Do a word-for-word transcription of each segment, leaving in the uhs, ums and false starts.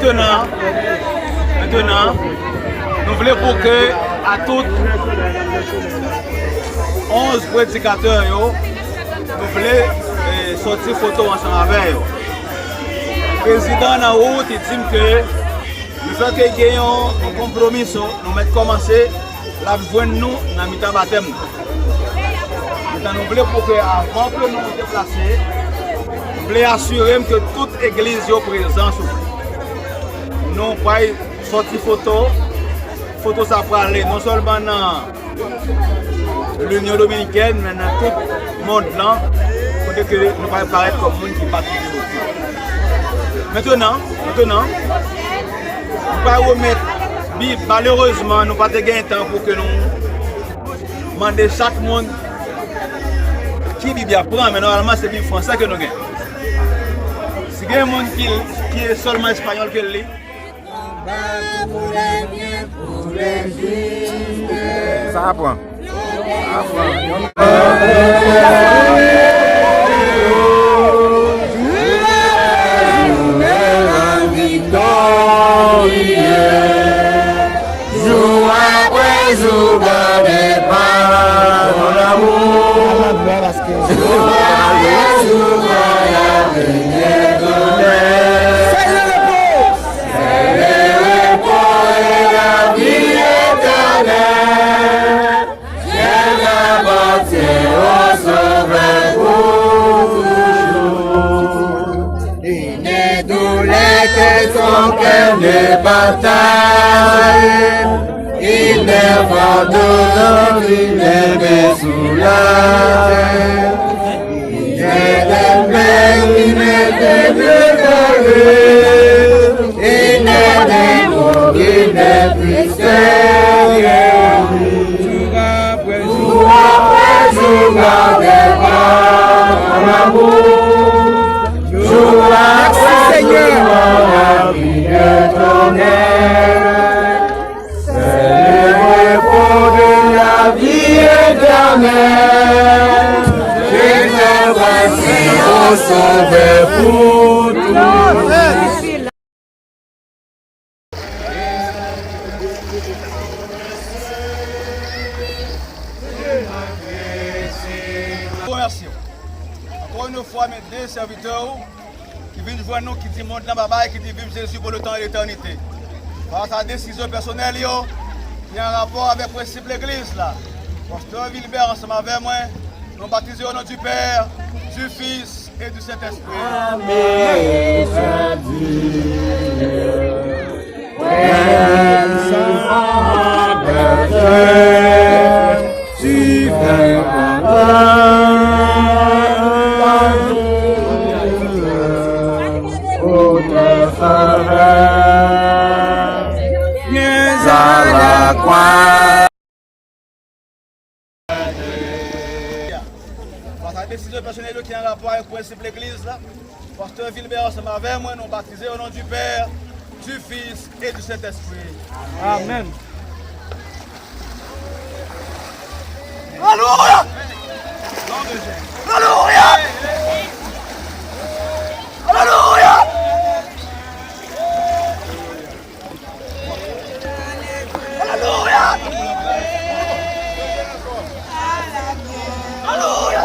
Mentenan, mentenan, nou vle pou ke a tout onz predikatè yo, nou vle, eh, sòti foto ansanm avè yo. Prezidan an nan wout, li di m ke nou fè ke gen yon, yon konpwomiso, nou mèt kòmanse, l ap jwenn nou nan mitan batèm nan. Mentenan, nou vle pou ke avan ke nou deplase, nou vle asire m ke tout egliz yo prezan sou. Nou pral sòti foto. Foto sa prale non sèlman nan Linyon Dominikèn, men nan tout mond lan, kote ke nou pral parèt kòm moun ki patriyòt. Mentenan, mentenan, nou pral remèt Bib. Malerezman, nou pa te gen tan pou ke nou mande chak moun ki Bib y ap pran, men nòmalman se Bib fransè ke nou gen. Si gen moun ki, ki sèlman espanyòl ke l li, Sa a pran. Sa a pran. Jou apre jou, gade pa lanmou. Jou apre jou, gade pa lanmou. C'est le repos et la vie éternelle. Dieu appartient au Sauveur pour toujours. Une douleur que son cœur ne partage. Il ne fera d'autre, il ne me soulage. Il ne t'aime, il ne te veut. Il ne t'aime, il ne puisse te guérir. Jour après jour, gardé par l'amour. Jour après jour, dans la vie éternelle. C'est le repos de la vie éternelle. Je t'appartiens, ô Sauveur, pour toujours. Mwen remèsye w. Ankò yon fwa, men de sèvitè w ki vin jwenn nou, ki di mond lan babay, ki di viv Jezi pou letan e letènite. Fas a desizyon pèsonèl yo ki an rapò avèk prensip legliz la, Pastè Vilbè ansanm avè mwen, nou batize o non du Père, du Fils et du Saint-Esprit. Amen. Puissant Dieu, tu fais grandeur pour tes sauveurs. Viens à la croix. Fas a desizyon pèsonèl yo ki an rapò avèk prensip legliz la, Pastè Vilbè ansanm avè mwen, nou batize o non du Père, du Fils et du Saint-Esprit. Amen. Alelouya! Alelouya! Alelouya! Alelouya! Alelouya!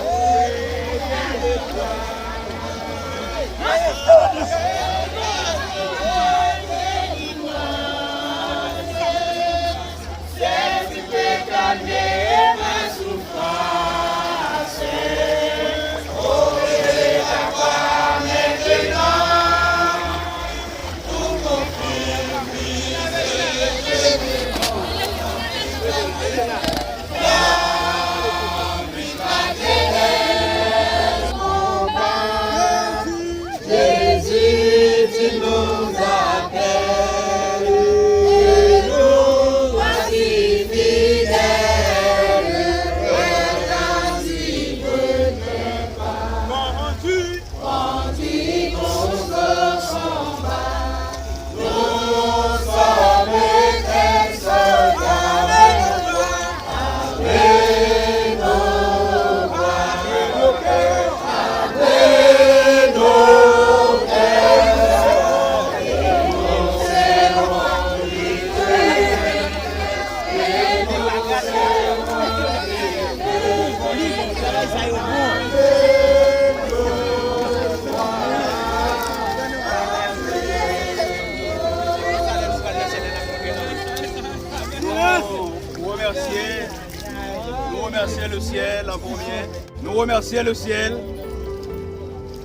Nou remèsye le syèl an premye. Nou remèsye le syèl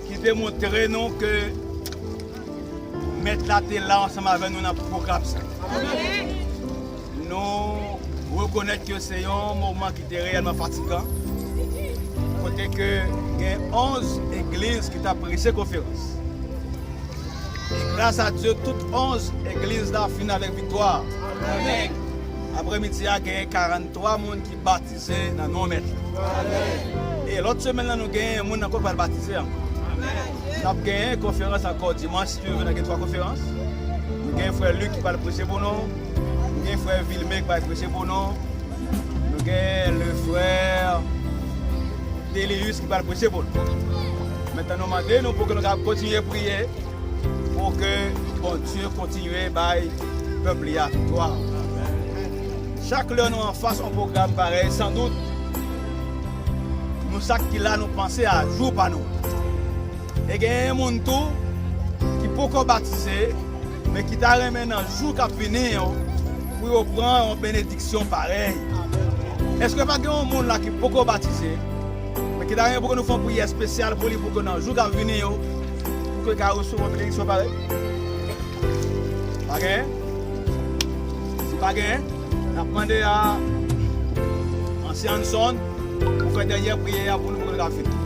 ki te montre nou ke Mèt la te la ansanm avè nou nan pwogram sa. Nou rekonèt ke se yon moman ki te reyèlman fatigan, kote ke gen onz egliz ki t ap preche konferans. E gras a Dye, tout onz egliz la fin avèk viktwa. Apremidi a, genyen karannwa moun ki batize nan non Mèt la. E lòt semèn nan, nou genyen moun ankò k pral batize ankò. N ap genyen konferans ankò dimanch, si Dye vle, n ap gen twa konferans. Nou genyen frè Luc ki pral preche pou nou. Nou genyen frè Vilme ki pral preche pou nou. Nou genyen le frè Delius ki pral preche pou nou. Mentnan, nou mande nou pou ke nou kapab kontinye priye, pou ke Bondye kontinye bay pèp li a viktwa. Chak lè nou anfas yon pwogram parèy, sandout, nou sa k ki la, nou panse a jou pa nou. E genyen moun tou ki poko batize, men ki ta renmen nan jou k ap vini yo, pou yo pran yon benediksyon parèy. Èske pa gen yon moun la ki poko batize, men ki ta renmen pou ke nou fè yon priyè espesyal pou li, pou ke nan jou k ap vini yo, pou ke l ka resevwa benediksyon parèy? Pa gen? Si pa gen, n ap mande a ansyen Anson pou fè dènyè priyè a pou nou, pou ke nou ka fini.